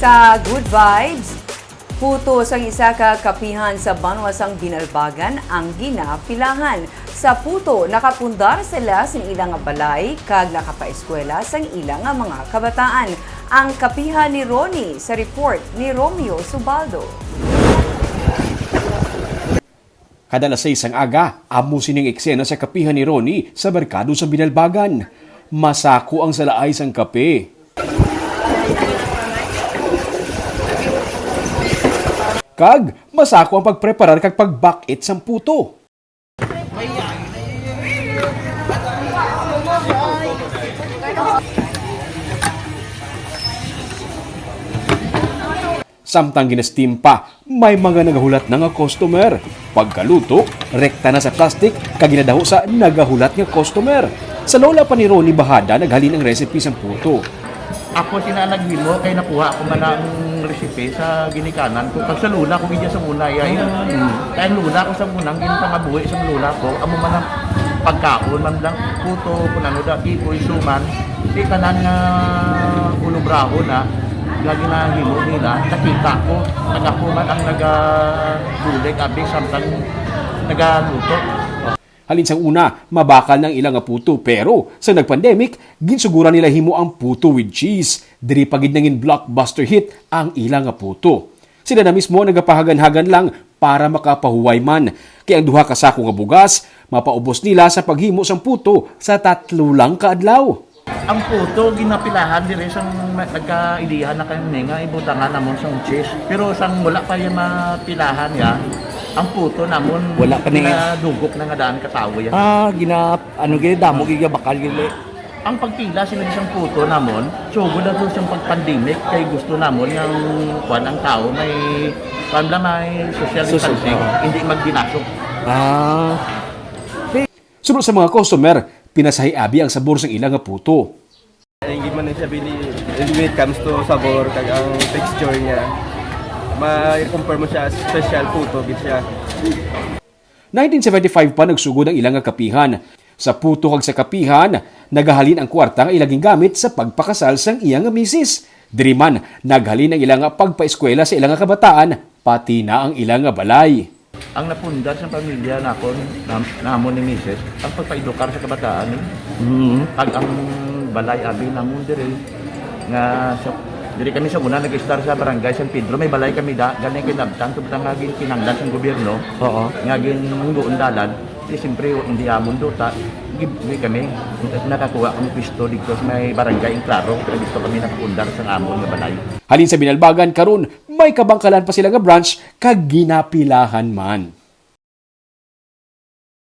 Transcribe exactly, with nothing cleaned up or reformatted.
Sa Good Vibes, puto sang isa ka kapihan sa banwa sang Binalbagan ang ginapilahan. Sa puto, nakapundar sila sing ila nga balay kag nakapaeskwela sang ila nga mga kabataan. Ang kapihan ni Ronnie sa report ni Romeo Subaldo. Kada alas sais sang aga, amo sining eksena sa kapihan ni Ronnie sa merkado sa Binalbagan. Masako ang salaay sang kape. Kag masako ang pagpreparar kag pagbakit sang puto. Samtang gina-steam pa, may mga nagahulat na nga customer. Pagkaluto, rekta na sa plastic kag ginadaho sa nagahulat nga customer. Sa lola pa ni Ronnie Bajada naghalin ang recipe sang puto. Ako sina naghimo kay nakuha ko man ang recipe sa ginikanan ko. Kag sa lola ko gid sa una, iya, iya. Mm. Kay ang lola ko sa una, ang ginpangabuhi sa lola ko, amo man ang pagkaon, man lang puto, kung ano da, kipoy, suman. Di tanan nga ulobraho na, nga ginahimo nila, nakita ko, nag-ako man ang nagabulig, abi, samtang nagaluto. Halin sang una, mabakal na ang ila nga puto, pero sa nag-pandemic, ginsuguran nila himo ang puto with cheese. Diri pa gid nangin blockbuster hit ang ila nga puto. Sila na mismo nagapahagan-hagan lang para makapahuway man, kay ang duha ka sako nga bugas mapaubos nila sa paghimo sang puto sa tatlo lang ka adlaw. Ang puto ginapilahan diri sang nagkaidihan na kami nga ibutangan namon sang cheese. Pero sang wala pa yung mapilahan ya, ang puto namon Wala pa ni- ginadugok na nga daan ka tawo ya. Ah, gina ano gid damo gid bakal gid. Ang pagpila sila sang puto namon, sugod na to sang pag-pandemic kay gusto namon nga kuan ang tao may kuan lang may social Social, distancing, oo. Hindi magdinasok. Ah. Suno sa mga customer, pinasahi abi ang sabor sang ila nga puto. Hindi man siya bili when it comes to sabor kag ang texture niya. Ma-compare mo siya as special puto gid siya. Nineteen seventy-five pa nagsugod ang ila nga kapihan. Sa puto kag sa kapihan, nagahalin ang kwarta nga ila gingamit sa pagpakasal sang iya nga misis. Diri man, naghalin ang ila nga pagpaeskwela sa ila nga kabataan, pati na ang ila nga balay. Ang napundar sa pamilya nakon, nam-, namon ni misis, ang pagpaedukar sa kabataan, eh. Mm. Kag ang balay abi namon diri nga sa, diri kami sa una nag-istar sa barangay San Pedro, may balay kami da, gani kinabtan tubtang nga ginkinanglan sang gobyerno. Oo. Nga ginundoon dalan, di siyempre hindi amon duta, gi-, di kami nakakuha kami pwesto dito sa may barangay Enclaro, kaya dito kami nakapundar sa amon nga balay. Halin sa Binalbagan karon, may kabangkalan pa sila nga branch kag ginapilahan man.